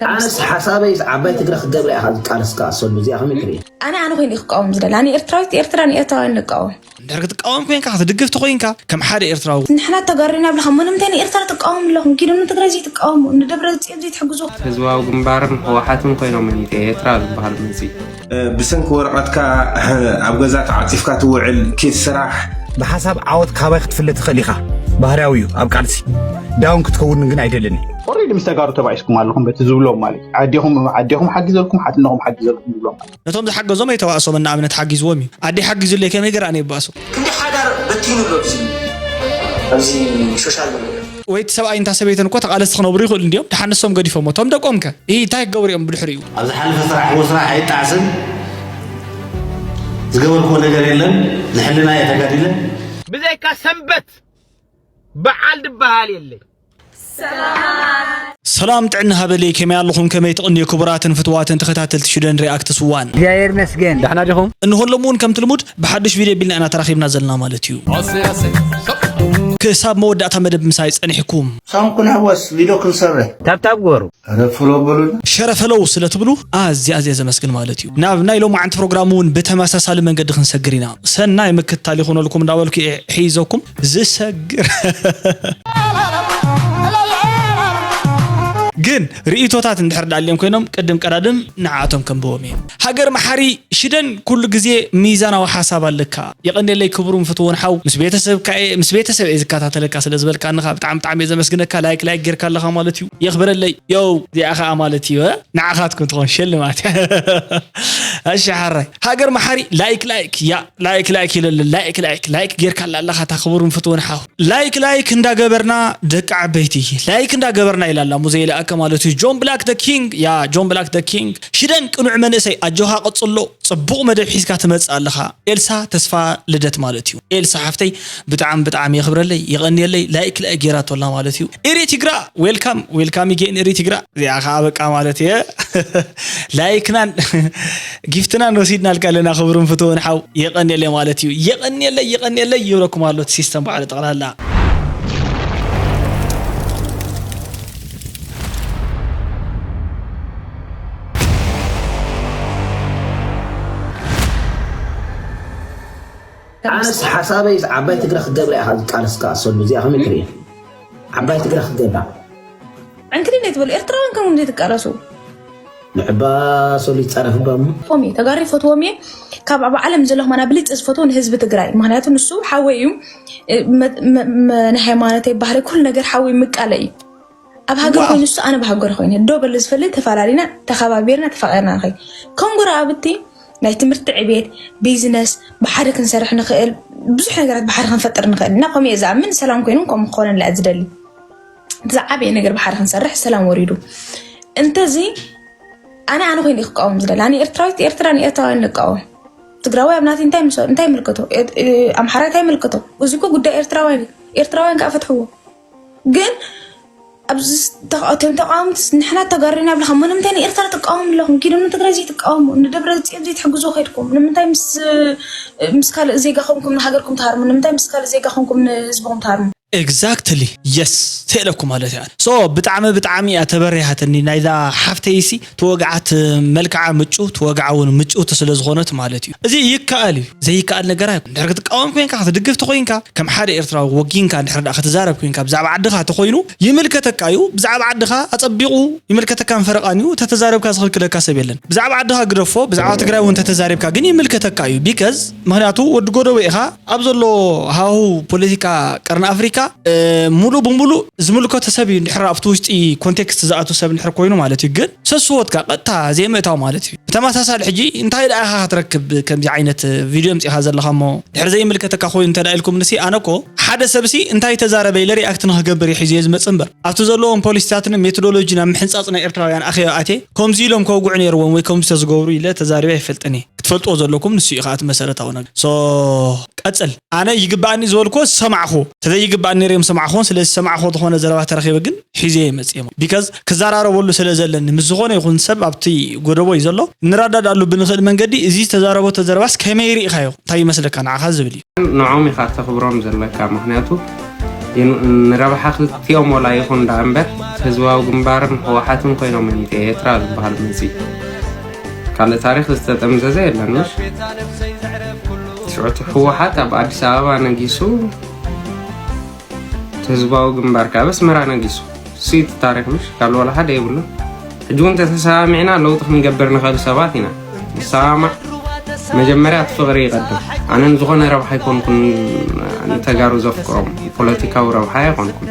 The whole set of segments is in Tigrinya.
ኣነስ ሓሳበይ ዓባይ ትግረ ክትገብረ ኢኻ ዝቃለስካ ኣሰሉ እዚኣ ከመይ ትርኢ? ኣነ ኣነ ኮይነ ክቃወም ዝደሊ ኣነ ኤርትራዊት ኤርትራ ንኤርትራውያን ንቃወም። እንድሕር ክትቃወም ኮይንካ ክትድግፍ ተኮይንካ ከም ሓደ ኤርትራዊ። ንሕና ተጋሪና ብለካ ሞ ንምንታይ ንኤርትራ ትቃወሙ ኣለኹም ኪዱ ንትግራይ ዘይትቃወሙ ንደብረ ፅዮን ዘይትሕግዙ? ህዝባዊ ግንባርን ህወሓትን ኮይኖም እዩ ኤርትራ ዝበሃል መፅኢ። ብሰንኪ ወረቐትካ ኣብ ገዛ ተዓፂፍካ ትውዕል ኪድ ስራሕ። ብሓሳብ ዓወት ካባይ ክትፍለ ትኽእል ኢኻ። ባህርያዊ እዩ ኣብ ቃልሲ። ዳውን ክትከውን ግን ኣይደልን እዩ። ኦሬዲ ምስ ተጋሩ ተባኢስኩም ኣለኹም በቲ ዝብሎም ማለት እዩ። ዓዴኹም ዓዴኹም ሓጊዘልኩም ሓትነኹም ሓጊዘልኩም ይብሎም ማለት እዩ። ነቶም ዝሓገዞም ኣይተባእሶምን ንኣብነት ሓጊዝዎም እዩ ኣደ ሓጊዙለይ ከመይ ገርኣነ ይባእሶ። ክንዲ ሓዳር በቲኑ ኣሎ ኣብዚ ኣብዚ ሶሻል ሚድያ። ወይ እቲ ሰብኣይ እንታ ሰበይተን እኮ ተቓለስቲ ክነብሩ ይኽእሉ እንዲዮም ደሓን ንሶም ገዲፎሞ እቶም ደቆም ከ እ እንታይ ክገብሩ እዮም ብድሕሪኡ። ኣብ ዝሓለፈ ስራሕዎ ስራሕ ኣይጣዕስን። ዝገበርክዎ ነገር የለን። ንሕልና እየ ተጋዲለ። ብዘይካ ሰንበት በዓል ዝበሃል የለን። ሰላም ጥዕና ሃበለይ ከመይ ኣለኹም ከመይ ትቕንዩ ክቡራትን ፍትዋትን ተኸታተልቲ ሽደን ሪኣክትስ ዋን። እግዚኣብሔር ይመስገን። ዳሕና ዲኹም? እንሆሎም እውን ከምቲ ልሙድ ብሓዱሽ ቪድዮ ቢልና ኢና ተራኺብና ዘለና ማለት እዩ። ክሳብ መወዳእታ መደብ ምሳይ ጸኒሕኩም። ሳም ኩን ሕወስ ቪድዮ ክንሰርሕ። ታብታብ ግበሩ። ኧረ ፎሎ በሉና። ሸረፈለው ስለ ትብሉ ኣዝየ ኣዝየ ዘመስግን ማለት እዩ። ናብ ናይ ሎማዓንቲ ፕሮግራም እውን ብተመሳሳሊ መንገዲ ክንሰግር ኢና። ሰናይ ምክትታል ይኹነልኩም እንዳበልኩ እየ ሒዘኩም ዝሰግር። ግን ርእይቶታት እንድሕር ዳልዮም ኮይኖም ቅድም ቀዳድም ንዓኣቶም ከንብቦም እየ። ሃገር መሓሪ ሽደን ኩሉ ግዜ ሚዛናዊ ሓሳብ ኣለካ። የቐንየለይ ክቡርን ፍትውን ሓው ምስ ቤተሰብካ እየ ምስ ቤተሰብ እየ ዝከታተለካ ስለ ዝበልካኒ ከዓ ብጣዕሚ ብጣዕሚ እየ ዘመስግነካ። ላይክ ላይክ ጌርካ ኣለኻ ማለት እዩ። የኽብረለይ። ዮው እዚኣ ከዓ ማለት እዩ እ? ንዓኻትኩም ትኾን ሽልማት። እሺ ሓራይ ሃገር መሓሪ ላይክ ላይክ ያ ላይክ ላይክ ኢለለ ላይክ ላይክ ላይክ ጌርካ ኣላ ኣለኻ እታ ክቡርን ፍትውን ሓው። ላይክ ላይክ እንዳገበርና ደቂ ዓበይቲ ላይክ እንዳገበርና ኢላ ኣላ ሙዘይ ኢለኣካ ማለት እዩ። ጆን ብላክ ደ ኪንግ ያ ጆን ብላክ ደ ኪንግ ሽደን ቅኑዕ መንእሰይ ኣጆኻ ቀጽሎ። ጽቡቕ መደብ ሒዝካ ትመጽእ ኣለኻ ኤልሳ ተስፋ ልደት ማለት እዩ። ኤልሳ ሓፍተይ ብጣዕሚ ብጣዕሚ የኽብረለይ የቐንየለይ ላይክ ላይክ ጌራቶላ ማለት እዩ። ኤሪ ትግራ ዌልካም ዌልካም ይጌን ኤሪ ትግራ እዚኣ ከዓ በቃ ማለት እየ። ላይክናን ጊፍትናን ወሲድናልካ ኣለና ክብርን ፍትውን ሓው የቐንየለይ ማለት እዩ። የቐንየለይ የቐንየለይ ይብለኩም ኣሎ እቲ ሲስተም ባዕሉ ጠቕላላ። ኣነስ ሓሳበይ ዓባይ ትግረ ክትገብረ ኢኻ ዝቃለስካ ኣሰሉ እዚኣ ከመይ ትርኢ? ዓባይ ትግረ ክትገብራ ዕንክሊል ኣይትበሉ ኤርትራውያን ከም እንደ ትቃለሱ። ንዕባ ሰሉ ይጻረፍባ እሞ። ፎም እየ ተጋሪ ፈትዎም እየ። ካብ ኣብ ዓለም ዘለኹ ማና ብልጭ ዝፈትዎ ንህዝቢ ትግራይ ምክንያቱ ንሱ ሓወይ እዩ። ንሃይማኖተይ ባህሪ ኩሉ ነገር ሓወይ ምቃለ እዩ። ኣብ ሃገር ኮይኑ ንሱ ኣነ ብሃገር ኮይነ ዶ በለ ዝፈልጥ ተፈላለና ተኸባቢርና ተፋቒርና ንኸይድ ከም ጎረባብቲ ናይ ትምህርቲ ዕቤት ቢዝነስ ብሓደ ክንሰርሕ ንኽእል ብዙሕ ነገራት ብሓደ ክንፈጥር ንኽእል እና ከምኡ እየ ዝኣምን። ሰላም ኮይኑ ከምኡ ክኾነላ እየ ዝደሊ። እቲ ዝዓበየ ነገር ብሓደ ክንሰርሕ ሰላም ወሪዱ እንተዚ ኣነ ኣነ ኮይነ ክቃወም ዝደሊ ኣነ ኤርትራዊት ኤርትራ ንኤርትራውያን ንቃወም። ትግራዊ ኣብ ናተይ እንታይ ምልከቶ ኣምሓራ እንታይ ምልከቶ? እዚ እኮ ጉዳይ ኤርትራውያን እዩ። ኤርትራውያን ከዓ ፈትሕዎ። ግን ኣብዚ ተቃውምቲ ንሕና ተጋሪና ብለካ ሞ ንምንታይ ንኤርትራ ትቃወሙ ኣለኹም ኪዱ ንትግራይ ዘይትቃወሙ ንደብረ ፅዮን ዘይትሕግዙ ከድኩም ንምንታይ ምስ ምስ ካልእ ዜጋ ኮንኩም ንሃገርኩም ትሃርሙ ንምንታይ ምስ ካልእ ዜጋ ኮንኩም ንህዝብኩም ትሃርሙ? Exactly yes። ተኢለኩ ማለት እያ so ብጣዕሚ ብጣዕሚ እያ ተበሪሃትኒ ናይዛ ሓፍተይሲ ተወግዓት መልክዓ ምጭውቲ ወግዓ እውን ምጭውቲ ስለ ዝኾነት ማለት እዩ። እዚ ይከኣል እዩ ዘይከኣል ነገር ኣይኮን። እንድሕር ክትቃወም ኮይንካ ክትድግፍ ተኮይንካ ከም ሓደ ኤርትራዊ ወጊንካ እንድሕር ደኣ ክትዛረብ ኮይንካ ብዛዕባ ዓድኻ ተኮይኑ ይምልከተካ እዩ። ብዛዕባ ዓድኻ ኣጸቢቑ ይምልከተካን ፈረቓን እዩ። ተተዛረብካ ዝኽልክለካ ሰብ የለን። ብዛዕባ ዓድኻ ግደፎ ብዛዕባ ትግራይ እውን ተተዛሪብካ ግን ይምልከተካ እዩ። ቢከዝ ምኽንያቱ ወዲ ጎደቦ ኢኻ ኣብ ዘሎ ሃሁ ፖለቲካ ቀርኒ ኣፍሪካ ሙሉእ ብሙሉእ ዝምልከቶ ሰብ እዩ እንድሕር ኣብቲ ውሽጢ ኮንቴክስት ዝኣቱ ሰብ እንድሕር ኮይኑ ማለት እዩ። ግን ሰስወትካ ቀጥታ ዘይምእታው ማለት እዩ። ብተመሳሳሊ ሕጂ እንታይ ደኣ ኢኻ ክትረክብ ከምዚ ዓይነት ቪድዮ ምፂኻ ዘለኻ እሞ ድሕር ዘይምልከተካ ኮይኑ እንተ ኢልኩም ንሲ ኣነ እኮ ሓደ ሰብሲ እንታይ ተዛረበ ኢለ ሪኣክት ንክገብር እዩ ሒዙ ዝመፅ እምበር ኣብቲ ዘለዎም ፖሊሲታትን ሜቶዶሎጂ ናብ ምሕንፃፅ ናይ ኤርትራውያን ኣኸዮ ኣቴ ከምዚ ኢሎም ከውግዑ ነይርዎም ወይ ከምዚ ተዝገብሩ ኢለ ተዛሪበ ኣይፈልጥን እየ። ክትፈልጥዎ ዘለኩም ንሱ እዩ ከኣቲ መሰረታዊ ነገር so ቀፅል። ኣነ ይግባኣኒ ዝበልኩዎ ዝሰማዕኩዎ ተዘይይግባኣኒ ነይረ እዮም ሰማዕኩዎን ስለዚ ዝሰማዕኩዎ ዝኾነ ዘረባ ተረኺበ ግን ሒዘ እየ መፅየ ቢካዝ ክዘራረበሉ ስለ ዘለኒ ምስ ዝኾነ ይኹን ሰብ ኣብቲ ጎደቦ እዩ ዘሎ እንረዳዳሉ ብንኽእል መንገዲ እዚ ዝተዛረበቶ ዘረባስ ከመይ ርኢኻዮ እንታይ ይመስለካ ንዓኻ ዝብል እዩ። ንዖም ኢኻ ተኽብሮም ዘለካ ምኽንያቱ ንረብሓ ክልቲኦም ወላ ይኹን ደኣ እምበር ህዝባዊ ግንባርን ህወሓትን ኮይኖም እዮም ኤርትራ ዝበሃል መፅኡ። ካልእ ታሪኽ ዝተጠምዘዘ የለን። ምሽ ስዑቲ ህወሓት ኣብ ኣዲስ ኣበባ ነጊሱ፣ ህዝባዊ ግንባር ካብ ኣስመራ ነጊሱ። ስኢት ታሪኽ ምሽ ካልእ ወላ ሓደ የብሉ። ሕጂ እውን ተተሰማሚዕና ለውጢ ክንገብር ንኽእል ሰባት ኢና። ንሰማማዕ መጀመርያ እቲ ፍቕሪ ይቐድም። ኣነ ንዝኾነ ረብሓ ኣይኮንኩን ንተጋሩ ዘፍቅሮም፣ ፖለቲካዊ ረብሓ ኣይኮንኩን።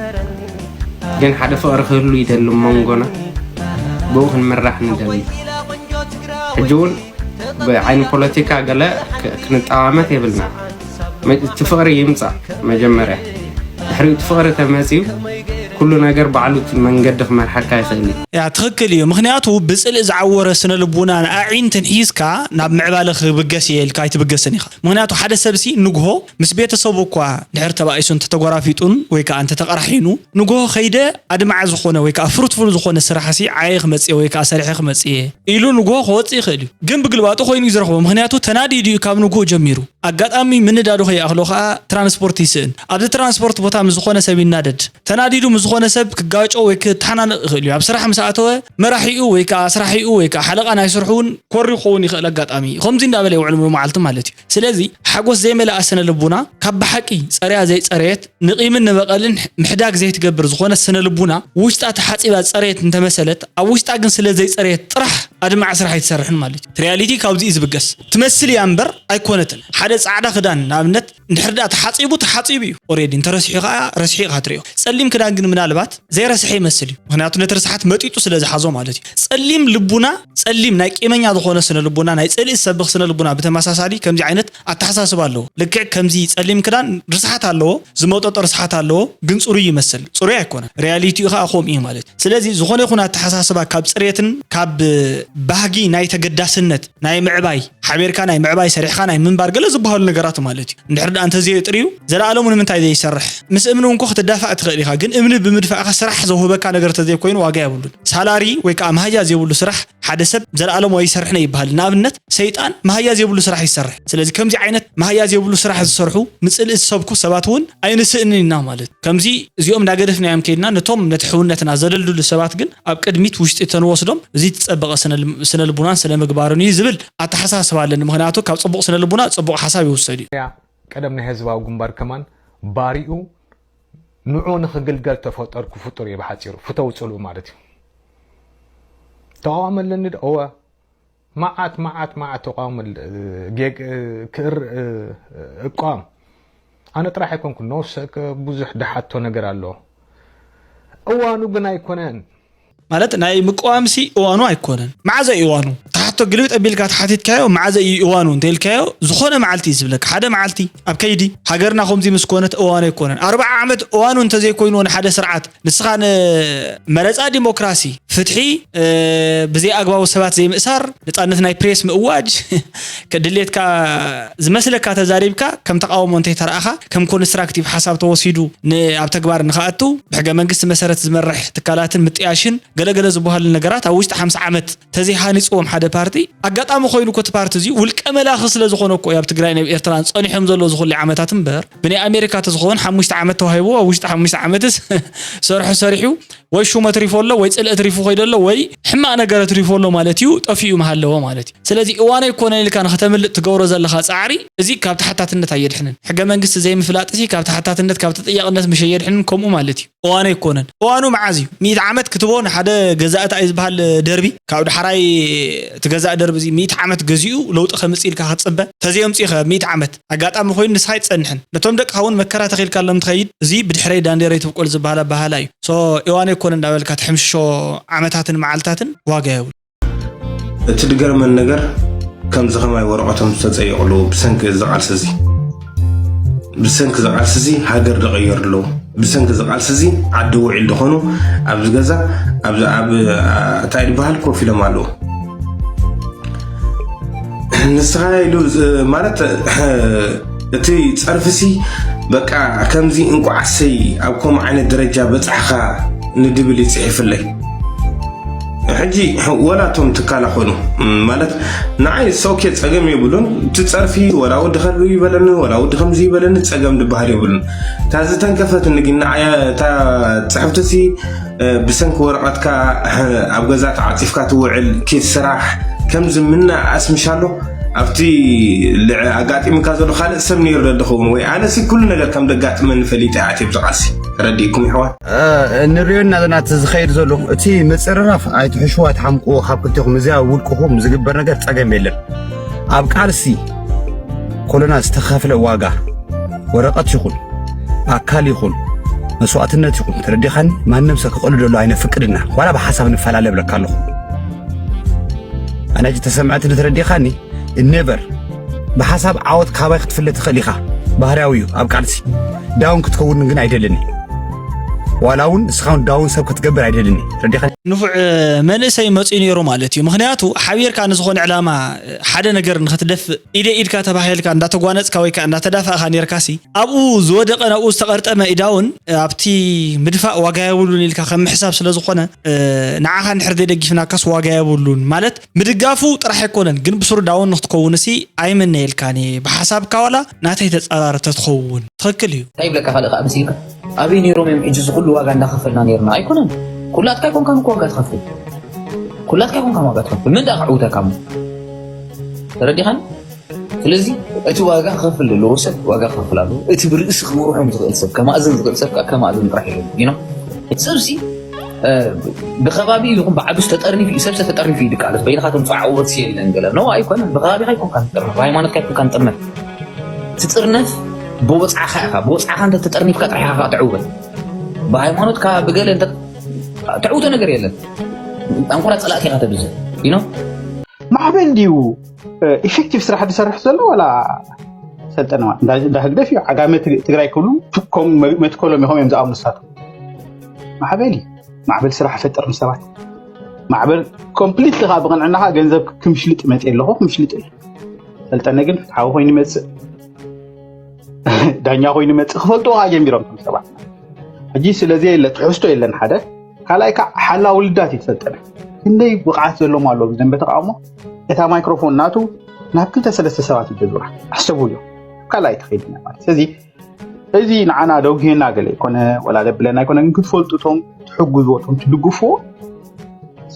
ግን ሓደ ፍቕሪ ክህሉ ይደሊ መንጎና፣ ብኡ ክንምራሕ ንደሊ። ሕጂ እውን ብዓይኒ ፖለቲካ ገለ ክንጠማመት የብልና። እቲ ፍቕሪ ይምፃእ መጀመርያ። ድሕሪኡ እቲ ፍቕሪ ተመፅዩ ኩሉ ነገር ባዕሉ እቲ መንገዲ ክመርሓካ ይኽእል እዩ። ያ ትኽክል እዩ። ምኽንያቱ ብፅልኢ ዝዓወረ ስነ ልቡናን ኣዒንትን ሒዝካ ናብ ምዕባለ ክብገስ እየ ኢልካ ኣይትብገስን ኢኻ። ምኽንያቱ ሓደ ሰብሲ ንግሆ ምስ ቤተሰቡ እኳ ድሕር ተባኢሱ እንተተጎራፊጡን ወይ ከዓ እንተተቐራሒኑ ንግሆ ከይደ ኣድማዒ ዝኾነ ወይ ከዓ ፍሩትፉል ዝኾነ ስራሕሲ ዓየ ክመፅእ ወይ ከዓ ሰሪሐ ክመፅእ እየ ኢሉ ንግሆ ክወፅእ ይኽእል እዩ። ግን ብግልባጡ ኮይኑ እዩ ዝረኽቦ። ምኽንያቱ ተናዲዱ እዩ ካብ ንግሆ ጀሚሩ። ኣጋጣሚ ምንዳዱ ከይኣኽሎ ከዓ ትራንስፖርት ይስእን። ኣብዚ ትራንስፖርት ቦታ ምስ ዝኾነ ሰብ ይናደድ። ተናዲዱ ምስ ዝኾነ ሰብ ክጋጮ ወይ ክተሓናነቕ ይኽእል እዩ። ኣብ ስራሕ ምስ ኣተወ መራሒኡ ወይ ከዓ ኣስራሒኡ ወይ ከዓ ሓለቓ ናይ ስርሑ እውን ኮሪ ክኸውን ይኽእል ኣጋጣሚ። ከምዚ እንዳበለ ይውዕል ሙሉ መዓልቲ ማለት እዩ። ስለዚ ሓጎስ ዘይመልኣ ስነ ልቡና ካብ ብሓቂ ጸርያ ዘይጸረየት ንቂምን ንበቐልን ምሕዳግ ዘይትገብር ዝኾነት ስነ ልቡና ውሽጣ ተሓጺባ ዝጸረየት እንተመሰለት ኣብ ውሽጣ ግን ስለ ዘይጸረየት ጥራሕ ኣድማዒ ስራሕ ኣይትሰርሕን ማለት እዩ። እቲ ሪያሊቲ ካብዚ እዩ ዝብገስ። ትመስል እያ እምበር ኣይኮነትን። ሓደ ጻዕዳ ክዳን ንኣብነት እንድሕር ደኣ ተሓጺቡ ተሓጺቡ እዩ። ኦሬዲ እንተረሲሑ ከዓ ረሲሑ ኢኻ ትሪኦ። ጸሊም ክዳን ግን ምናልባት ዘይረስሐ ይመስል እዩ። ምኽንያቱ ነቲ ርስሓት መጢጡ ስለ ዝሓዞ ማለት እዩ። ጸሊም ልቡና፣ ጸሊም ናይ ቂመኛ ዝኾነ ስነ ልቡና፣ ናይ ጽልኢ ዝሰብኽ ስነ ልቡና ብተመሳሳሊ ከምዚ ዓይነት ኣተሓሳስባ ኣለዎ። ልክዕ ከምዚ ጸሊም ክዳን ርስሓት ኣለዎ፣ ዝመጠጦ ርስሓት ኣለዎ፣ ግን ጽሩይ ይመስል። ጽሩይ ኣይኮነን። ሪያሊቲኡ ከዓ ከምኡ እዩ ማለት እዩ። ስለዚ ዝኾነ ይኹን ኣተሓሳስባ ካብ ጽሬትን ካብ ባህጊ ናይ ተገዳስነት ናይ ምዕባይ ሓቢርካ ናይ ምዕባይ ሰሪሕካ ናይ ምንባር ገለ ዝበሃሉ ነገራት ማለት እዩ። እንድሕር ደኣ እንተዘየጥርዩ ዘለኣለሙ ንምንታይ ዘይሰርሕ? ምስ እምኒ እውን እኮ ክትዳፋእ ትኽእል ኢኻ፣ ግን እምኒ ብምድፋእካ ስራሕ ዘውህበካ ነገር ተዘይኮይኑ ዋጋ የብሉን። ሳላሪ ወይ ከዓ መሃያ ዘይብሉ ስራሕ ሓደ ሰብ ዘለኣለሙ ኣይሰርሕን ኣይበሃል። ንኣብነት ሰይጣን መሃያ ዘይብሉ ስራሕ ይሰርሕ። ስለዚ ከምዚ ዓይነት መሃያ ዘይብሉ ስራሕ ዝሰርሑ ንጽልኢ ዝሰብኩ ሰባት እውን ኣይንስእንን ኢና ማለት እዩ። ከምዚ እዚኦም እንዳገደፍናዮም ከይድና ነቶም ነቲ ሕውነትና ዘደልድሉ ሰባት ግን ኣብ ቅድሚት ውሽጢ ተንወስዶም እዚ ትጸበቐ ስነ ልቡናን ስነ ምግባርን እዩ ዝብል ኣተሓሳስባ ኣለኒ። ምኽንያቱ ካብ ጽቡቕ ስነ ልቡና ጽቡቕ ሓሳብ ይውሰድ እዩ። ያ ቀደም ናይ ህዝባዊ ግንባር ከማን ባሪኡ ንዑ ንኽግልገል ተፈጠርኩ ፍጡር እየ ብሓጺሩ ፍተው ጽልኡ ማለት እዩ። ተቃዋሚ ኣለኒ ዶ? እወ መዓት መዓት መዓት ተቃውሞ ክእር እቃወም ኣነ ጥራሕ ኣይኮንኩን ነወሰ ብዙሕ ድሓቶ ነገር ኣሎ። እዋኑ ግን ኣይኮነን። ማለት ናይ ምቅዋምሲ እዋኑ ኣይኮነን። መዓዘ እዩ እዋኑ? ተሓቶ ግልብጥ ኣቢልካ ተሓቲትካዮ መዓዘ እዩ እዋኑ እንተኢልካዮ ዝኾነ መዓልቲ እዩ ዝብለካ። ሓደ መዓልቲ ኣብ ከይዲ ሃገርና ከምዚ ምስ ኮነት እዋኑ ኣይኮነን። ኣርብዓ ዓመት እዋኑ እንተዘይኮይኑዎ ንሓደ ስርዓት ንስኻ ንመረፃ ዲሞክራሲ ፍትሒ ብዘይ ኣግባቡ ሰባት ዘይምእሳር ነፃነት ናይ ፕሬስ ምእዋጅ ድሌትካ ዝመስለካ ተዛሪብካ ከም ተቃውሞ እንተይተረኣኻ ከም ኮንስትራክቲቭ ሓሳብ ተወሲዱ ኣብ ተግባር ንክኣቱ ብሕገ መንግስቲ መሰረት ዝመርሕ ትካላትን ምጥያሽን ገለገለ ዝበሃሉ ነገራት ኣብ ውሽጢ ሓምሳ ዓመት ተዘይሃኒፅዎም ሓደ ፓርቲ ኣጋጣሚ ኮይኑ እኮ እቲ ፓርቲ እዚ ውልቀ መላኺ ስለ ዝኾነ እኮ ኣብ ትግራይ ናብ ኤርትራን ፀኒሖም ዘሎ ዝኹሉ ዓመታት እምበር ብናይ ኣሜሪካ ተዝኸውን ሓሙሽተ ዓመት ተዋሂቡ ኣብ ውሽጢ ሓሙሽተ ዓመትስ ሰርሑ ሰሪሑ ወይ ሹመት ሪፎ ኣሎ ወይ ፅልኢ ትሪፉ ከይዶ ኣሎ ወይ ሕማቕ ነገር ትሪፎ ኣሎ ማለት እዩ ጠፊኡ መሃለዎ ማለት እዩ። ስለዚ እዋን ኣይኮነን ኢልካ ንኸተምልጥ ትገብሮ ዘለኻ ፃዕሪ እዚ ካብ ተሓታትነት ኣየድሕንን። ሕገ መንግስቲ ዘይምፍላጥ እዚ ካብ ተሓታትነት ካብ ተጠያቕነት ምሽ ኣየድሕንን ከምኡ ማለት እዩ። እዋን ኣይኮነን። እዋኑ መዓዝ እዩ? ሚእቲ ዓመት ክትቦ ንሓደ ገዛእቲ ኣይ ዝበሃል ደርቢ ካብ ዳሕራይ እቲ ገዛእ ደርቢ እዚ ሚእቲ ዓመት ገዚኡ ለውጢ ከምፅእ ኢልካ ክትፅበ ተዘየምፅእኸ ሚእቲ ዓመት ኣጋጣሚ ኮይኑ ንስኻ ኣይትፀንሕን። ነቶም ደቅኻ እውን መከራ ተኺልካሎም ትኸይድ። እዚ ብድሕረይ ዳንዴረይ ትብቆል ዝበሃል ኣበሃህላ እዩ። So እዋን ኣይኮነ እንዳበልካ ትሕምሽሾ ዓመታትን መዓልታትን ዋጋ የብሉ። እቲ ድገርመን ነገር ከምዚ ከማይ ወረቐቶም ዝተፀየቑሉ ብሰንኪ እዚ ቃልሲ እዚ ብሰንኪ እዚ ቃልሲ እዚ ሃገር ድቐየሩ ኣለዉ። ብሰንኪ እዚ ቃልሲ እዚ ዓዲ ውዒል ዝኾኑ ኣብዚ ገዛ ኣብዚ ኣብ እንታይ ድበሃል ኮፍ ኢሎም ኣለዉ። ንስኻ ኢሉ ማለት እቲ ጸርፊሲ በቃ ከምዚ እንቋዓሰይ ኣብ ከምኡ ዓይነት ደረጃ በጻሕኻ ንድብል እዩ ጽሒፍለይ። ሕጂ ወላ እቶም ትካላ ኮኑ ማለት ንዓይ ሶኬ ጸገም የብሉን። እቲ ጸርፊ ወላ ወዲ ከልቢ ይበለኒ ወላ ወዲ ከምዚ ይበለኒ ጸገም ድበሃል የብሉን። እታ ዝተንከፈትኒ ግን ንዓይ እታ ጽሕፍትሲ ብሰንኪ ወረቐትካ ኣብ ገዛ ተዓጺፍካ ትውዕል ኪድ ስራሕ ከምዚ ምና ኣስምሻሎ ኣብቲ ኣጋጢምካ ዘሎ ካልእ ሰብ ነይሩ ደድኸውን ወይ ኣነሲ ኩሉ ነገር ከም ደጋጥመኒ ፈሊጠ ኣትየ ብዝቓሲ ተረዲእኩም ይሕዋት። ንሪኦ እናዘና እቲ ዝኸይድ ዘሎ እቲ ምፅርራፍ ኣይትሕሽዋ ትሓምቅዎ ካብ ክልቴኹም እዚኣ ውልቅኹም ዝግበር ነገር ፀገም የለን። ኣብ ቃልሲ ኮሎና ዝተኸፍለ ዋጋ ወረቐት ይኹን ኣካል ይኹን መስዋእትነት ይኹን ተረዲኻኒ ማንም ሰብ ክቐልደሉ ኣይነፍቅድና ዋላ ብሓሳብ ንፈላለ ብለካ ኣለኹ። ኣነ ሕጂ ተሰምዐትኒ ተረዲኻኒ never ብሓሳብ ዓወት ካባይ ክትፍለ ትኽእል ኢኻ። ባህርያዊ እዩ ኣብ ቃልሲ down ክትከውን ግን ኣይደልን ዋላ እውን እስኻ እውን down ሰብ ክትገብር ኣይደልን ረዲኻ ንፉዕ መንእሰይ መፅኡ ነይሩ ማለት እዩ። ምክንያቱ ሓቢርካ ንዝኾነ ዕላማ ሓደ ነገር ንክትደፍእ ኢደ ኢድካ ተባሂልካ እንዳተጓነፅካ ወይ ከዓ እንዳተዳፋእካ ነርካሲ ኣብኡ ዝወደቀ ናብኡ ዝተቐርጠመ ኢዳውን ኣብቲ ምድፋእ ዋጋ የብሉን ኢልካ ከም ምሕሳብ ስለዝኾነ ንዓኻ እንድሕር ዘይደጊፍናካስ ዋጋ የብሉን ማለት ምድጋፉ ጥራሕ ኣይኮነን ግን ብስሩ down ንክትከውንሲ ኣይምነየልካን እየ ብሓሳብካ ዋላ ናተይ ተፃራሪ ተትኸውን ትኽክል እዩ እንታይ ይብለካ ካልእ ከዓ ምሲልካ ኣበይ ነይሮም እዮም ሕጂ ዝኩሉ ዋጋ እንዳኸፈልና ነይርና ኣይኮነን ኩላትካ ኣይኮንካን እኮ ዋጋ ትኸፍል ኩላትካ ኣይኮንካን ዋጋ ትኸፍል መን ደኣ ክዕውተካ እሞ ተረዲኻን ስለዚ እቲ ዋጋ ክኸፍል ዘለዎ ሰብ ዋጋ ክኸፍል ኣለዎ። እቲ ብርእሲ ክመርሖም ዝኽእል ሰብ፣ ከማእዝን ዝኽእል ሰብ ከኣ ከማእዝን ጥራሕ እዩ። You know? እቲ ሰብሲ ብኸባቢ ይኹን ብዓዱ ተጠርኒፉ እዩ። ሰብሰ ተጠርኒፉ እዩ ድቃለስ። በይንኻ ተምፅኦ ዓወት የለን ገለ። No ኣይኮነን። ብኸባቢኻ ኣይኮንካን ትጥርነፍ። ብሃይማኖትካ ኣይኮንካን ትጥርነፍ። ትጥርነፍ ብወፅዓኻ ኢኻ። ብወፅዓኻ እንተ ተጠርኒፍካ ጥራሕ ኢኻ ትዕወት። ብሃይማኖትካ ብገለ እንተ ተዕውቶ ነገር የለን። ኣንኮራ ፀላእቲ ኢኻ ተብዝህ። You know? ማዕበል ድዩ ኢፌክቲቭ ስራሕ ዝሰርሕ ዘሎ ዋላ ሰልጠነ ማለት እንዳ ህግደፍ እዩ ዓጋመ ትግራይ ክብሉ ከም መትከሎም ኢኹም እዮም ዝኣምኑ ንሳቶም ማዕበል እዩ ማዕበል ስራሕ ፈጥር ንሰባት ማዕበል ኮምፕሊትሊ ከዓ ብቅንዕና ከዓ ገንዘብ ክምሽልጥ መፅ ኣለኹ ክምሽልጥ እየ ሰልጠነ ግን ፍትሓዊ ኮይኑ ይመፅእ ዳኛ ኮይኑ ይመፅእ ክፈልጥዎ ከዓ ጀሚሮም ቶም ሰባት ሕጂ ስለዚ የለ ትሕዝቶ የለን ሓደ ካልኣይ ከዓ ሓላ ውልዳት እዩ ትሰልጠነ ክንደይ ብቕዓት ዘለዎም ኣለዉ ብደንበ ተቃውሞ እታ ማይክሮፎን ናቱ ናብ ክልተ ሰለስተ ሰባት እዩ ዘዙራ ኣሕሰቡ እዮም ካልኣይ ተኸይድና ማለት ስለዚ እዚ ንዓና ደውግየና ገለ ይኮነ ወላ ደብለና ይኮነ ግን ክትፈልጡ እቶም ትሕግዝዎ እቶም ትድግፍዎ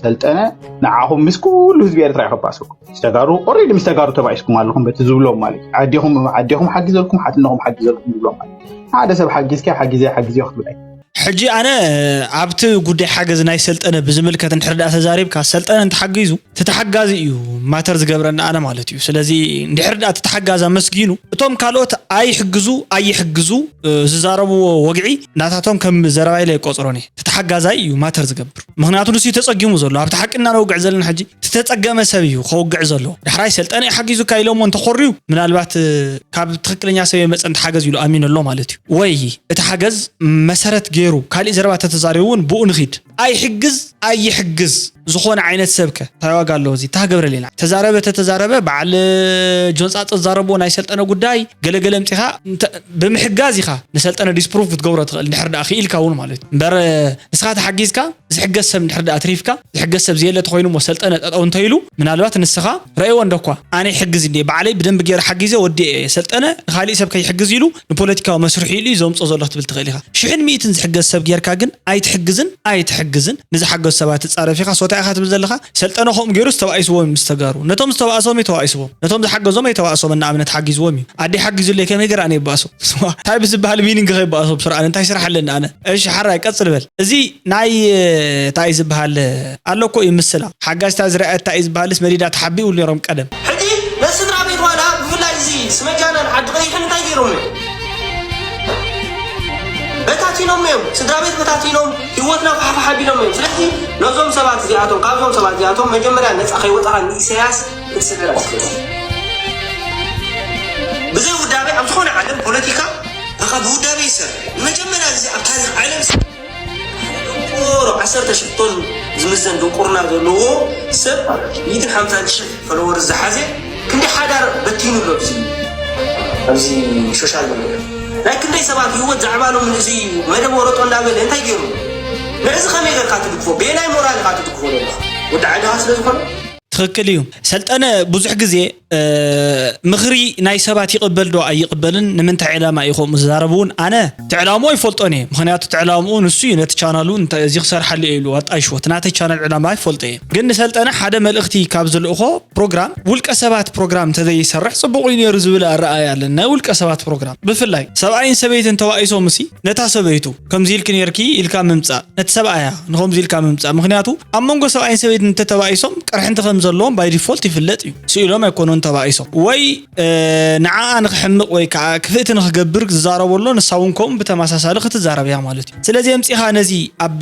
ሰልጠነ ንዓኹም ምስ ኩሉ ህዝቢ ኤርትራ ይኸባሰኩም ምስ ተጋሩ ኦሬዲ ምስ ተጋሩ ተባኢስኩም ኣለኹም በቲ ዝብሎም ማለት እዩ ዓዴኹም ዓዴኹም ሓጊዘልኩም ሓትነኹም ሓጊዘልኩም ዝብሎም ማለት ሓደ ሰብ ሓጊዝካ ሓጊዘ ሓጊዘ ክትብል ሕጂ ኣነ ኣብቲ ጉዳይ ሓገዝ ናይ ሰልጠነ ብዝምልከት እንድሕር ደኣ ተዛሪብካ ሰልጠነ እንተሓጊዙ እቲ ተሓጋዚ እዩ ማተር ዝገብረኒ ኣነ ማለት እዩ ስለዚ እንድሕር ደኣ እቲ ተሓጋዚ ኣመስጊኑ እቶም ካልኦት ኣይሕግዙ ኣይሕግዙ ዝዛረብዎ ወግዒ ናታቶም ከም ዘረባ ኢለ ኣይቆፅሮን እየ እቲ ተሓጋዛይ እዩ ማተር ዝገብር ምክንያቱ ንሱ ተፀጊሙ ዘሎ ኣብቲ ሓቂ እናነውግዕ ዘለና ሕጂ ዝተፀገመ ሰብ እዩ ከውግዕ ዘሎ ዳሕራይ ሰልጠነ ሓጊዙካ ኢሎሞ እንተኮርዩ ምናልባት ካብ ትክክለኛ ሰብ የመፀ እንተሓገዝ ኢሉ ኣሚኑ ኣሎ ማለት እዩ ወይ እቲ ሓገዝ መሰረት ገይሩ ካሊእ ዘረባ ተተዛሪቡ እውን ብኡ ንኺድ ኣይሕግዝ ኣይሕግዝ ዝኾነ ዓይነት ሰብከ እንታይ ዋጋ ኣለዎ እዚ ታገብረ ሌና ተዛረበ ተተዛረበ በዓል ጆንፃ ተዛረብዎ ናይ ሰልጠነ ጉዳይ ገለገለ ምፂኻ ብምሕጋዝ ኢኻ ንሰልጠነ ዲስፕሩቭ ክትገብሮ ትኽእል ድሕር ደኣ ክኢልካ እውን ማለት እዩ እምበር ንስኻ ተሓጊዝካ ዝሕገዝ ሰብ እንድሕር ደኣ ትሪፍካ ዝሕገዝ ሰብ ዘየለ ተኾይኑ እሞ ሰልጠነ ጠጠው እንተኢሉ ምናልባት ንስኻ ረእይዎ እንደኳ ኣነ ይሕግዝ እንዴ ባዕለይ ብደንብ ገይረ ሓጊዘ ወዲኤ እየ ሰልጠነ ንኻሊእ ሰብ ከይሕግዝ ኢሉ ንፖለቲካዊ መስርሑ ኢሉ እዩ ዘምፅኦ ዘሎ ክትብል ትኽእል ኢኻ ሽሕን ሚእትን ዝሕገዝ ሰብ ጌርካ ግን ኣይትሕግዝን ኣይትሕግዝን ንዝሓገዙ ሰባት ትፃረፍ ኢኻ ሶታ ኢኻ ትብል ዘለኻ ሰልጠነ ከምኡ ገይሩ ዝተባኢስዎም ምስ ተጋሩ ነቶም ዝተባእሶም እዩ ተባኢስዎም ነቶም ዝሓገዞም ኣይተባእሶም ንኣብነት ሓጊዝዎም እዩ ኣደ ሓጊዙለይ ከመይ ገር ኣነ ይባእሶ እንታይ ብዝበሃል ሚኒንግ ከይባእሶም ስርዓን እንታይ ስራሕ ኣለኒ ኣነ እሺ ሓራይ ቀፅል በል እዚ ናይ እንታይ ዝበሃል ኣሎ እኮ እዩ ምስላ ሓጋጅታ ዝረኣየት እንታይ ዝበሃልስ መዲዳ ተሓቢኡ ነሮም ቀደም ሕጂ ነስድራ ቤት ዋላ ብፍላይ እዚ ስመጃናን ዓዲ ቀይሕን እንታይ ገይሮም እዮም በታቲኖም እዮም ስድራ ቤት በታቲኖም ህይወትና ፋሕፋሕ ኣቢሎም እዮም ስለዚ ነዞም ሰባት እዚኣቶም ካብዞም ሰባት እዚኣቶም መጀመርያ ነፃ ከይወፃኻ ንኢሳያስ ክትስዕር ኣስገድድ ብዘይ ውዳቤ ኣብ ዝኾነ ዓለም ፖለቲካ በቃ ብውዳቤ ይሰርሕ ንመጀመርያ ግዜ ኣብ ታሪክ ዓለም ደንቆሮ ዓሰርተ ሽሕቶን ዝምዘን ድንቁርና ዘለዎ ሰብ ሚእትን ሓምሳን ሽሕ ፈለወር ዝሓዘ ክንዲ ሓዳር በቲኑ ኣሎ ኣብዚ ኣብዚ ሶሻል ሚድያ ናይ ክንደይ ሰባት ህይወት ዛዕባ ሎም እዚ መደብ ወረጦ እንዳበለ እንታይ ገይሩ ንዕዚ ከመይ ገርካ ትድግፎ ቤናይ ሞራል ኢካ ትድግፎ ዘለካ ወዲ ዓድኻ ስለ ዝኾነ። ትኽክል እዩ ሰልጠነ። ብዙሕ ግዜ ምኽሪ ናይ ሰባት ይቕበል ዶ ኣይቕበልን፣ ንምንታይ ዕላማ እዩ ከምኡ ዝዛረብ እውን ኣነ እቲ ዕላምኡ ኣይፈልጦን እየ። ምኽንያቱ እቲ ዕላምኡ ንሱ እዩ፣ ነቲ ቻናሉ እዚ ክሰርሓሉ እየ ኢሉ ኣጣይሽዎ። እቲ ናተይ ቻናል ዕላማ ኣይፈልጦ እየ። ግን ንሰልጠነ ሓደ መልእኽቲ ካብ ዝልእኾ፣ ፕሮግራም ውልቀ ሰባት ፕሮግራም እንተዘይሰርሕ ጽቡቕ እዩ ነይሩ ዝብል ኣረኣእያ ኣለኒ። ናይ ውልቀ ሰባት ፕሮግራም ብፍላይ ሰብኣይን ሰበይትን ተባኢሶም እሲ ነታ ሰበይቱ ከምዚ ኢልኪ ነይርኪ ኢልካ ምምጻእ፣ ነቲ ሰብኣያ ንኸምዚ ኢልካ ምምጻእ። ምኽንያቱ ኣብ መንጎ ሰብኣይን ሰበይትን እንተተባኢሶም ቅርሕንቲ ከም ዘለዎም ባይ ዲፎልት ይፍለጥ እዩ። ስኢሎም ኣይኮኑን ተባኢሶም። ወይ ንዓኣ ንኽሕምቕ ወይ ከዓ ክፍእቲ ንኽገብር ዝዛረቦ ኣሎ፣ ንሳ እውን ከምኡ ብተመሳሳሊ ክትዛረብ እያ ማለት እዩ። ስለዚ ኣምፂኻ ነዚ ኣብ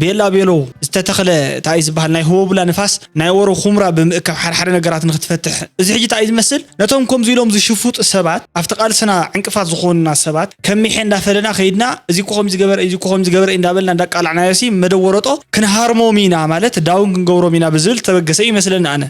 ቤላ ቤሎ ዝተተኽለ እንታይ ዝበሃል ናይ ህቦብላ ንፋስ ናይ ወረ ኹምራ ብምእካብ ሓደሓደ ነገራት ንክትፈትሕ፣ እዚ ሕጂ እንታይ እዩ ዝመስል? ነቶም ከምዚ ኢሎም ዝሽፍጡ ሰባት፣ ኣብቲ ቃልስና ዕንቅፋት ዝኾኑና ሰባት ከሚሐ እንዳፈለና ከይድና፣ እዚ እኮ ከምዚ ገበረ፣ እዚ እኮ ከምዚ ገበረ እንዳበልና እንዳቃላዕናዮ ሲ መደወረጦ ክንሃርሞም ኢና ማለት ዳውን ክንገብሮም ኢና ብዝብል ተበገሰ ይመስለኒ ኣነ።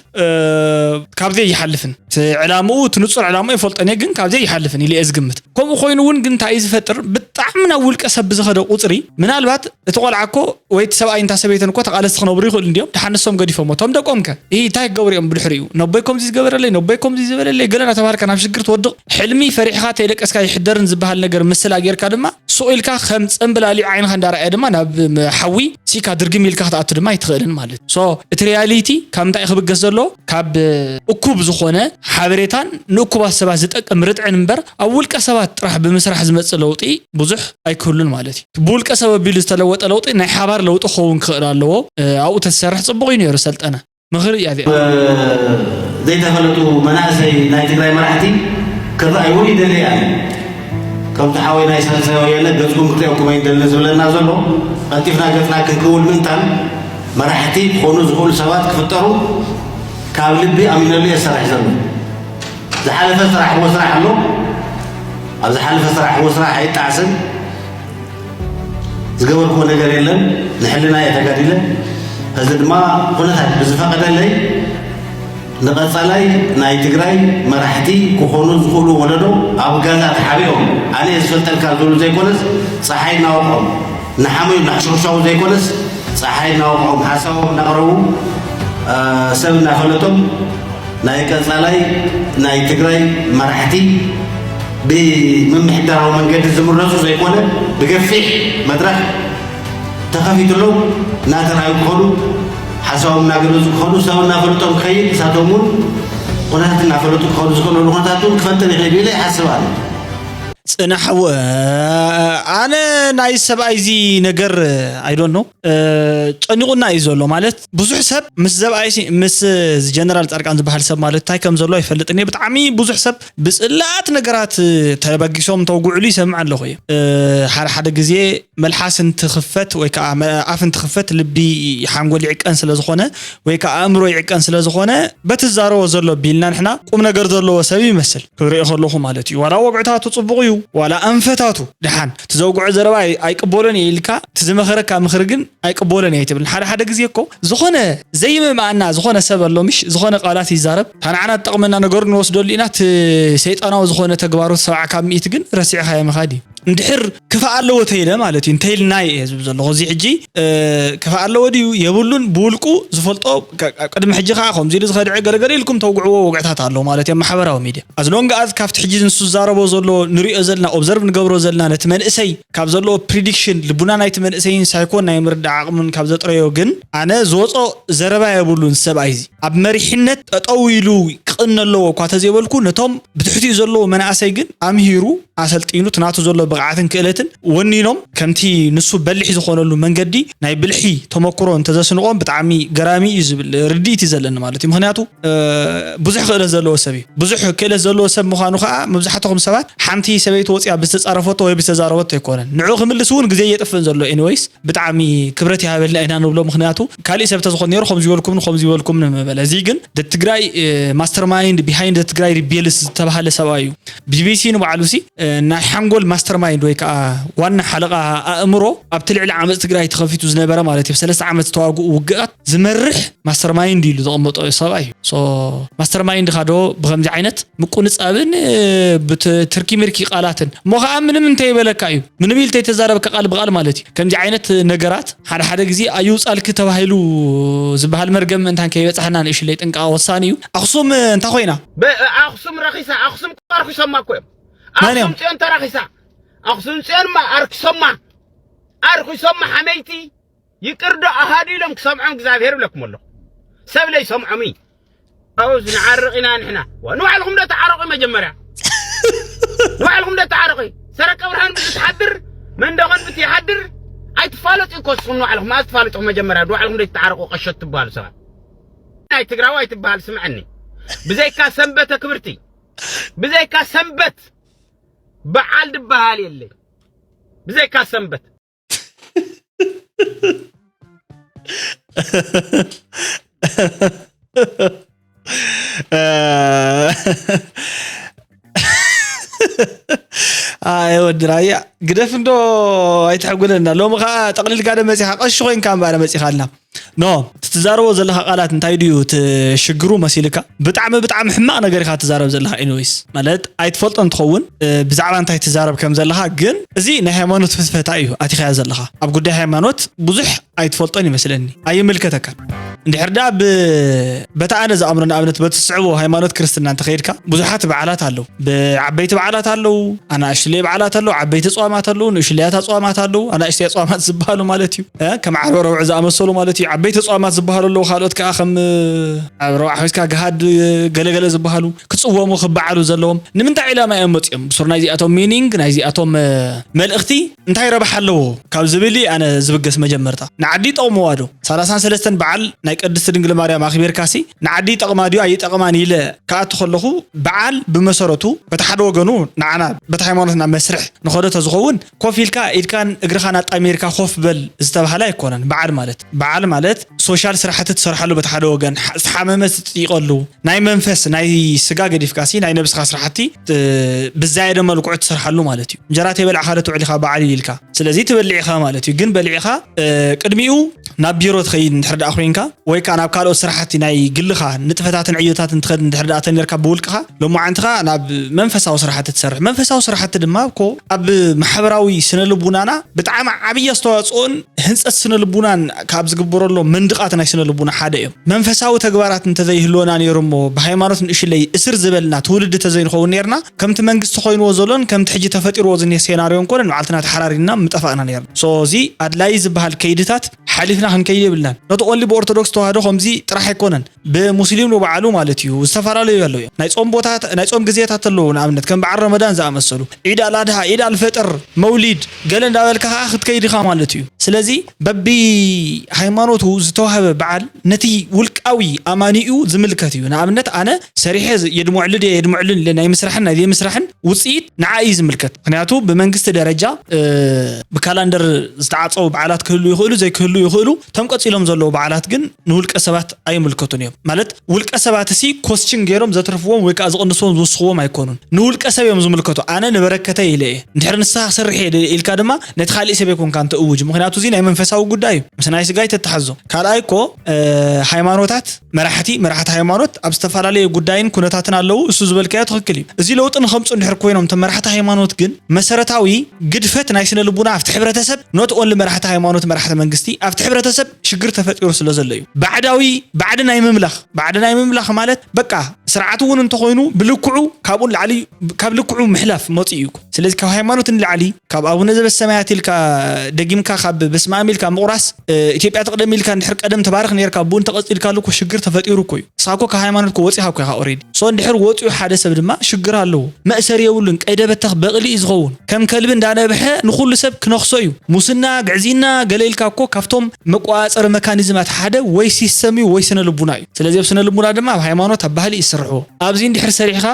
ካብዚ ኣይሓልፍን። እቲ ዕላምኡ፣ እቲ ንጹር ዕላምኡ ይፈልጦን እየ፣ ግን ካብዚ ኣይሓልፍን ኢለ እየ ዝግምት። ከምኡ ኮይኑ እውን ግን እንታይ እዩ ዝፈጥር? ብጣዕሚ ናብ ውልቀ ሰብ ብዝኸደ ቁጽሪ፣ ምናልባት እቲ ቆልዓ እኮ ወይ እቲ ሰብኣይ እንታ ሰበይተን እኮ ተቓለስቲ ክነብሩ ይኽእሉ እንዲዮም። ደሓን ንሶም ገዲፎሞ፣ እቶም ደቆም ከ? እ፣ እንታይ ክገብሩ እዮም ብድሕሪኡ? ነቦይ ከምዚ ዝገበረለይ፣ ነቦይ ከምዚ ዝበለለይ፣ ገለ እናተባሃልካ ናብ ሽግር ትወድቕ። ሕልሚ ፈሪሕኻ ተይደቀስካ ይሕደርን ዝበሃል ነገር ምስላ ጌርካ ድማ፣ ሱቕ ኢልካ ከም ጽምብል ኣልዩ ዓይንኻ እንዳረኣየ ድማ ናብ ም-፣ ሓዊ ሲካ ድርግም ኢልካ ክትኣቱ ድማ ኣይትኽእልን ማለት እዩ። ሶ፣ እቲ ሪያሊቲ ካብ ምንታይ እዩ ክብገስ ዘለዎ? ካብ እኩብ ዝኾነ ሓበሬታን ንእኩባት ሰባት ዝጠቅም ርትዕን እምበር፣ ኣብ ውልቀ ሰባት ጥራሕ ብምስራሕ ዝመጽእ ለውጢ ብዙሕ ኣይክህሉን ማለት እዩ። ብውልቀ ሰብ ኣቢሉ ዝተለወጠ ለውጢ ናይ ሓባር ለውጢ ክኸውን ክኽእል ኣለዎ። እ፣ ኣብኡ ተዝሰርሕ ጽቡቕ እዩ ነይሩ ሰልጠነ። ምኽሪ እያ እዚኣ። ዘይተፈለጡ መናእሰይ ናይ ትግራይ መራሕቲ ክረኣይዎ ይደሊ እየ። ከምቲ ሓወይ ናይ ሳልሳይ ወያነ ገጽኩም ክትሪኦኩም ኣይንደልን ዝብለና ዘሎ፣ ቀልጢፍና ገጽና ክንክውን ምእንታን መራሕቲ ክኾኑ ዝኽእሉ ሰባት ክፍጠሩ ካብ ልቢ ኣሚነሉ እየ ዝሰርሕ ዘሎ። ዝሓለፈ ስራሕዎ ስራሕ ኣሎ። ኣብ ዝሓለፈ ስራሕዎ ስራሕ ኣይጣዕስን። ዝገበርኩዎ ነገር የለን። ንሕልና እየ ተጋዲለ። ሕዚ ድማ ኩነታት ብዝፈቐደለይ ንቐጻላይ ናይ ትግራይ መራሕቲ ክኾኑ ዝኽእሉ ወለዶ ኣብ ገዛ ተሓቢኦም ኣነ እየ ዝፈልጠልካ ዝብሉ ዘይኮነስ፣ ጸሓይ እናወቕዖም እናሓመዩ እናሕሸውሻው ዘይኮነስ፣ ጸሓይ እናወቕዖም ሓሳቦም እናቕረቡ፣ እ፣ ሰብ እናፈለጦም ናይ ቀጻላይ ናይ ትግራይ መራሕቲ ብምምሕዳራዊ መንገዲ ዝምረጹ ዘይኮነ፣ ብገፊሕ መድረኽ ተኸፊትሎም እናተራዩ ክኸዱ፣ ሓሳቦም እናገለጹ ክኸዱ፣ ሰብ እናፈለጦም ክኸይድ፣ ንሳቶም እውን ኩነታት እናፈለጡ ክኸዱ ዝኽእለሉ ኩነታት እውን ክፈጥር ይኽእል ኢለ ይሓስብ ኣነ። ጽናሕ፣ ወ-፣ ኣነ ናይ ሰብኣይ እዚ ነገር፣ I don't know፣ እ፣ ጨኒቑና እዩ ዘሎ። ማለት ብዙሕ ሰብ ምስ ዘብኣይ ሲ-፣ ምስ ጀነራል ጻድቃን ዝበሃል ሰብ ማለት እንታይ ከም ዘሎ ኣይፈልጥን እየ። ብጣዕሚ ብዙሕ ሰብ ብጽላኣት ነገራት ተበጊሶም ተውግዕሉ ይሰምዕ ኣለኹ እየ። እ፣ ሓደ ሓደ ግዜ መልሓስ እንትኽፈት ወይ ከዓ መ-፣ ኣፍ እንትኽፈት ልቢ ሓንጎል ይዕቀን ስለ ዝኾነ ወይ ከዓ ኣእምሮ ይዕቀን ስለ ዝኾነ በቲ ዝዛረቦ ዘሎ ቢልና ንሕና ቁም ነገር ዘለዎ ሰብ ይመስል ክሪኦ ከለኹ ማለት እዩ። ዋላ ወግዕታቱ ጽቡቕ እዩ፣ ዋላ ኣንፈታቱ ደሓን፣ እቲ ዘውግዖ ዘረባ ኣይ-፣ ኣይቅበሎን እየ ኢልካ፣ እቲ ዝመኸረካ ምኽሪ ግን ኣይቅበሎን እየ ኣይትብልን። ሓደ ሓደ ግዜ እኮ ዝኾነ ዘይምእማኣና ዝኾነ ሰብ ኣሎ፣ ምሽ ዝኾነ ቃላት ይዛረብ፣ እታ ንዓና ትጠቕመና ነገሩ ንወስደሉ ኢና፣ እቲ ሰይጣናዊ ዝኾነ ተግባሩ ሰብዓ ካብ ሚእቲ ግን ረሲዕኻዮ ምኻድ እዩ። እንድሕር ክፋእ ኣለዎ ተይለ ማለት እዩ፣ እንተይልናይ እየ ዝብል ዘለኹ። እዚ ሕጂ፣ እ፣ ክፋእ ኣለዎ ድዩ የብሉን ብውልቁ ዝፈልጦ፣ ቅ-፣ ቅድሚ ሕጂ ከዓ ከምዚ ኢሉ ዝኸድዐ ገለገለ ኢልኩም ተውግዕዎ ወግዕታት ኣለዎ ማለት እዮም፣ ማሕበራዊ ሚድያ። As long as ካብቲ ሕጂ ንሱ ዝዛረቦ ዘሎ ንሪኦ ዘለና፣ ኦብዘርቭ ንገብሮ ዘለና፣ ነቲ መንእሰይ ካብ ዘለዎ ፕሪዲክሽን ልቡና ናይቲ መንእሰይን ሳይኮን ናይ ምርዳእ ዓቕሙን ካብ ዘጥረዮ ግን ኣነ ዝወጾ ዘረባ የብሉን። ሰብኣይ እዚ ኣብ መሪሕነት ጠጠው ኢሉ ክቕነ ኣለዎ እኳ ተዘይበልኩ፣ ነቶም ብትሕቲኡ ዘለዎ መናእሰይ ግን ኣምሂሩ ኣሰልጢኑ፣ እቲ ናቱ ዘሎ ብቕዓትን ክእለትን ወኒኖም፣ ከምቲ ንሱ በሊሕ ዝኾነሉ መንገዲ ናይ ብልሒ ተመክሮ እንተዘስንቖም ብጣዕሚ ገራሚ እዩ ዝብል ርድኢት እዩ ዘለኒ ማለት እዩ። ምኽንያቱ፣ እ፣ ብዙሕ ክእለት ዘለዎ ሰብ እዩ። ብዙሕ ክእለት ዘለዎ ሰብ ምዃኑ ከዓ መብዛሕትኹም ሰባት ሓንቲ ሰበይቲ ወፂኣ ብዝተፃረፈቶ ወይ ብዝተዛረበቶ ኣይኮነን። ንዕኡ ክምልስ እውን ግዜ እየጥፍእን ዘሎ። ኤኒዌይስ፣ ብጣዕሚ ክብረት ይሃበልና ኢና ንብሎ። ምኽንያቱ ካሊእ ሰብ ተዝኾን ነይሩ ከምዚ ይበልኩም፣ ከምዚ ይበልኩም ንምበ-፣ ስለዚ ግን ትግራይ ማስተርማይንድ ቢሃይንድ ትግራይ ሪቤልስ ዝተባሃለ ሰብኣይ እዩ። ቢቢሲ ንባዕሉ ሲ እ፣ ናይ ሓንጎል ማስተርማይንድ ወይ ከዓ ዋና ሓለቓ ኣእምሮ ኣብቲ ልዕሊ ዓመፅ ትግራይ ተኸፊቱ ዝነበረ ማለት እዩ። ሰለስተ ዓመት ዝተዋግኡ ውግኣት ዝመርሕ ማስተርማይንድ ኢሉ ዘቐመጦ ሰብኣይ እዩ። ሶ ማስተርማይንድ ኻዶ ብከምዚ ዓይነት ምቁንጻብን እ፣ ብትርኪ ምርኪ ቃላትን እሞ ከዓ ምንም እንተይበለካ እዩ፣ ምንም ኢል እንተይተዛረበካ ቃል ብቃል ማለት እዩ። ከምዚ ዓይነት ነገራት ሓደ ሓደ ግዜ ኣየውፃልኪ ተባሂሉ ዝበሃል መርገም ምእንታን ከይበፅሓና ንእሽለይ ጥንቃ ወሳኒ እዩ። ኣኽሱም እንታይ ኮይና? ኣኽሱም ረኺሳ። ኣኽሱም ኣርኪሶማ እኮ እዮም። ኣኽሱም ፅዮን ተራኺሳ። ኣኽሱም ፅዮንማ ኣርኪሶማ፣ ኣርኪሶማ ሓመይቲ። ይቅር ዶ ኣሃዱ ኢሎም ክሰምዖም እግዚኣብሔር ይብለኩም ኣለኹ። ሰብ ለይሰምዖም እዩ። ኣውዝ ንዓርቕ ኢና ንሕና። ንባዕልኹም ዶ ተዓረቑ መጀመርያ? ንባዕልኹም ዶ ተዓረቑ? ሰረቀ ብርሃን ብዝትሓድር መንደኾን ብትይሓድር ኣይትፋለጡ እኮ ንስኹም ንባዕልኹም። ኣዝ ትፋለጡ መጀመርያ ንባዕልኹም ዶ ተዓረቑ? ቀሸት ትበሃሉ ሰባት። ናይ ትግራዋይ ትበሃል ስምዐኒ። ብዘይካ ሰንበተ ክብርቲ፣ ብዘይካ ሰንበት በዓል ድበሃል የለይ። ብዘይካ ሰንበት ኣይ ወዲ ራያ ግደፍ እንዶ ኣይትሐጉለና። ሎሚ ከዓ ጠቕሊልካ ደ መፂኻ ቀሺ ኮይንካ እምበኣር መፂኻልና። ኖ ትትዛረቦ ዘለኻ ቃላት እንታይ ድዩ እቲ ሽግሩ መሲልካ? ብጣዕሚ ብጣዕሚ ሕማቕ ነገር ኢኻ ትዛረብ ዘለኻ። ኤኒዌይስ ማለት ኣይትፈልጦ እንትኸውን እ፣ ብዛዕባ እንታይ ትዛረብ ከም ዘለኻ ግን እዚ ናይ ሃይማኖት ፍትፈታ እዩ ኣቲኻያ ዘለኻ። ኣብ ጉዳይ ሃይማኖት ብዙሕ ኣይትፈልጦን ይመስለኒ፣ ኣይምልከተካን። እንድሕር ደኣ ብ- በታ ኣነ ዝኣምኖ ንኣብነት በቲ ዝስዕቦ ሃይማኖት ክርስትና እንተኸይድካ ብዙሓት በዓላት ኣለዉ። ብዓበይቲ በዓላት ኣለዉ፣ ኣናእሽትለይ በዓላት ኣለዉ፣ ዓበይቲ ጸዋማት ኣለዉ፣ ንእሽለያት ኣጽዋማት ኣለዉ፣ ኣናእሽተይ ኣጽዋማት ዝበሃሉ ማለት እዩ። እ፣ ከም ዓርቢ ረብዑ ዝኣመሰሉ ማለት እዩ። ዓበይቲ ጸዋማት ዝበሃሉ ኣለዉ፣ ካልኦት ከኣ ከም እ፣ ኣብ ረብዓ ሒዝካ ገሃድ ገለገለ ዝበሃሉ ክጽወሙ ክበዓሉ ዘለዎም ንምንታይ ዕላማ እዮም መጺኦም? ብሱር ናይዚኣቶም ሚኒንግ ናይዚኣቶም እ፣ መልእኽቲ እንታይ ረብሓ ኣለዎ ካብ ዝብል ኣነ ዝብገስ መጀመርታ ንዓዲ ይጠቕምዋ ዶ? ሰላሳን ሰለስተን በዓል ናይ ቅድስቲ ድንግል ማርያም ኣኽቢርካሲ ንዓዲ ይጠቕማ ድዩ ኣይጠቕማን ኢለ ክኣቱ ከለኹ በዓል ብመሰረቱ በቲ ሓደ ወገኑ ንዓና በቲ ሃይማኖትና መስርሕ ንኸዶ ተዝኸውን ኮፍ ኢልካ ኢድካን እግርኻን ኣጣሚርካ ኮፍ በል ዝተባህለ ኣይኮነን። በዓል ማለት በዓል ማለት ሶሻል ስራሕቲ ትሰርሓሉ በቲ ሓደ ወገን ዝተሓመመ ትጥይቐሉ ናይ መንፈስ ናይ ስጋ ገዲፍካሲ ናይ ነብስኻ ስራሕቲ እ፣ ብዛየደ መልክዑ ትሰርሓሉ ማለት እዩ። እንጀራ ተይበላዕካ ዶ ትውዕል ኢኻ በዓል ኢልካ ስለዚ ትበልዕ ኢኻ ማለት እዩ። ግን በሊዕኻ እ፣ ቅድሚኡ ናብ ቢሮ ትኸይድ እንድሕር ደኣ ኮይንካ ወይ ከዓ ናብ ካልኦት ስራሕቲ ናይ ግልኻ ንጥፈታትን ዕዮታትን ትኸድ እንድሕር ደኣ ተነርካ ብውልቅኻ ሎማዓንቲ ኸዓ ናብ መንፈሳዊ ስራሕቲ ትሰርሕ። መንፈሳዊ ስራሕቲ ድማ እኮ ኣብ ማሕበራዊ ስነ ልቡናና ብጣዕሚ ዓብዪ ኣስተዋፅኦን ህንፀት ስነ ልቡናን ካብ ዝግበረሎም መንድቓት ናይ ስነ ልቡና ሓደ እዮም። መንፈሳዊ ተግባራት እንተዘይህልወና ነይሩ እሞ ብሃይማኖት ንእሽለይ እስር ዝበልና ትውልዲ ተዘይንኸውን ነርና ከምቲ መንግስቲ ኮይንዎ ዘሎን ከምቲ ሕጂ ተፈጢርዎ ዝኒሄ ሴናርዮን ኮነ ንባዕልትና ተሓራሪና ምጠፋእና ነርና። ሶ እዚ ኣድላይ ዝበሃል ከይድታት ሓሊፍና ክንከይድ የብልናን። ኖት ኦንሊ ብኦርቶዶክስ ተዋህዶ ከምዚ ጥራሕ ኣይኮነን ብሙስሊም ንባዕሉ ማለት እዩ ዝተፈላለዩ ኣለዉ እዮም ናይ ፆም ቦታት ናይ ፆም ግዜታት ኣለዉ ንኣብነት ከም በዓል ረመዳን ዝኣመሰሉ ዒድ ኣልኣድሃ ዒድ ኣልፈጥር መውሊድ ገለ እንዳበልካ ከዓ ክትከይድ ኢኻ ማለት እዩ። ስለዚ በቢ ሃይማኖቱ ዝተዋህበ በዓል ነቲ ውልቃዊ ኣማኒኡ ዝምልከት እዩ። ንኣብነት ኣነ ሰሪሐ የድምዐሉ ድየ የድምዐሉን ኢለ ናይ ምስራሕን ናይ ዘይምስራሕን ውፅኢት ንዓ እዩ ዝምልከት። ምክንያቱ ብመንግስቲ ደረጃ እ፣ ብካላንደር ዝተዓፀው በዓላት ክህሉ ይኽእሉ ዘይክህሉ ይኽእሉ። እቶም ቀፂሎም ዘለዉ በዓላት ግን ንውልቀ ሰባት ኣይምልከቱን እዮም። ማለት ውልቀ ሰባት ሲ ኮስችን ገይሮም ዘትርፍዎም ወይ ከዓ ዝቕንስዎም ዝውስኽዎም ኣይኮኑን። ንውልቀ ሰብ እዮም ዝምልከቱ። ኣነ ንበረከተይ ኢለ እየ እንድሕር ንስኻ ክሰርሕ እየ ኢልካ ድማ ነቲ ካሊእ ሰብ ኣይኮንካ እንተ እውጅ። ምክንያቱ እዚ ናይ መንፈሳዊ ጉዳይ እዩ። ምስ ናይ ስጋ ኣይተተሓዞ። ካልኣይ እኮ እ፣ ሃይማኖታት መራሕቲ መራሕቲ ሃይማኖት ኣብ ዝተፈላለየ ጉዳይን ኩነታትን ኣለዉ። እሱ ዝበልካዮ ትኽክል እዩ። እዚ ለውጢ ንኸምፁ እንድሕር ኮይኖም እቶም መራሕቲ ሃይማኖት ግን መሰረታዊ ግድፈት ናይ ስነ ልቡና ኣብቲ ሕብረተሰብ ኖት ኦንሊ መራሕቲ ሃይማኖት መራሕቲ መንግስቲ ኣብቲ ሕብረተሰብ ሽግር ተፈጢሩ ስለ ዘሎ እዩ። ባዕዳዊ ባዕዲ ናይ ምምላኽ ባዕዲ ናይ ምምላኽ ማለት በቃ ስርዓት እውን እንተኾይኑ ብልክዑ ካብኡ ንላዕሊ ካብ ልክዑ ምሕላፍ መፂኡ እዩ እኮ። ስለዚ ካብ ሃይማኖት ንላዕሊ ካብ ኣቡነ ዘበሰማያት ኢልካ ደጊምካ ካብ በስመ ኣብ ኢልካ ምቑራስ እ፣ ኢትዮጵያ ትቕደም ኢልካ እንድሕር ቀደም ተባርኽ ነርካ ብኡ እንተቐፂልካሉ እኮ ሽግር ተፈጢሩ እኮ እዩ። ንስኻ እኮ ካብ ሃይማኖት እኮ ወፂኻ እኮ ኢኻ ኦሬዲ። ሶ እንድሕር ወፂኡ ሓደ ሰብ ድማ ሽግር ኣለዎ። መእሰሪ የብሉን። ቀይደ በተኽ በቕሊ እዩ ዝኸውን። ከም ከልቢ እንዳነብሐ ንኹሉ ሰብ ክነኽሶ እዩ። ሙስና፣ ግዕዝይና፣ ገለ ኢልካ እኮ ካብቶም መቆፃፀሪ መካኒዝማት ሓደ ወይ ሲስተም እዩ ወይ ስነ ልቡና እዩ። ስለዚ ኣብ ስነ ልቡና ድማ ኣብ ሃይማኖት ኣብ ባህሊ ይስርሕዎ። ኣብዚ እንድሕር ሰሪሕኻ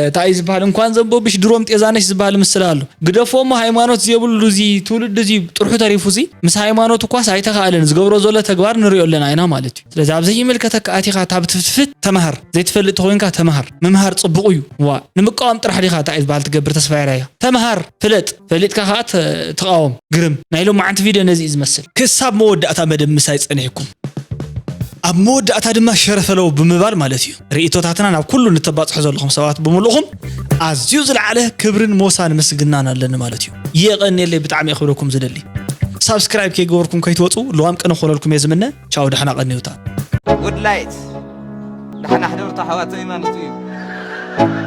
እንታይ እዩ ዝበሃል? እንኳን ዘንቦብሽ ድሮም ጤዛነሽ ዝበሃል ምስላ ኣሎ። ግደፎ እሞ ሃይማኖት ዘየብሉ እዚ ትውልዲ እዚ ጥርሑ ተሪፉ እዚ ምስ ሃይማኖት እኳስ ኣይተኻእለን። ዝገብሮ ዘሎ ተግባር ንሪኦ ኣለና ኢና ማለት እዩ። ስለዚ ኣብ ዘይምልከተካ ኣቲኻ ታብ ትፍትፍት ተምሃር። ዘይትፈልጥ ተኾይንካ ተምሃር። ምምሃር ጽቡቕ እዩ። ዋ ንምቃወም ጥራሕ ዲኻ እንታይ ዝበሃል ትገብር ተስፋ የራያ? ተምሃር፣ ፍለጥ፣ ፈሊጥካ ከዓ ተ- ተቃወም። ግርም ናይ ሎማዓንቲ ቪድዮ ነዚ እዩ ዝመስል። ክሳብ መወዳእታ መደብ ምሳይ ጸኒሕኩም ኣብ መወዳእታ ድማ ሸረፈለው ብምባል ማለት እዩ ርእቶታትና ናብ ኩሉ ንተባጽሑ ዘለኹም ሰባት ብምልእኹም ኣዝዩ ዝለዓለ ክብርን ሞሳን ምስግናን ኣለኒ ማለት እዩ። የቐንየለይ ብጣዕሚ የኽብረኩም ዝደሊ። ሳብስክራይብ ከይገበርኩም ከይትወፁ ልዋም ቅነ ክኾነልኩም እየ ዝምነ። ቻው ደሕና ቀንዩታ። Good light. ደሓና ሕደሩ ኣሕዋተይ ማለት እዩ።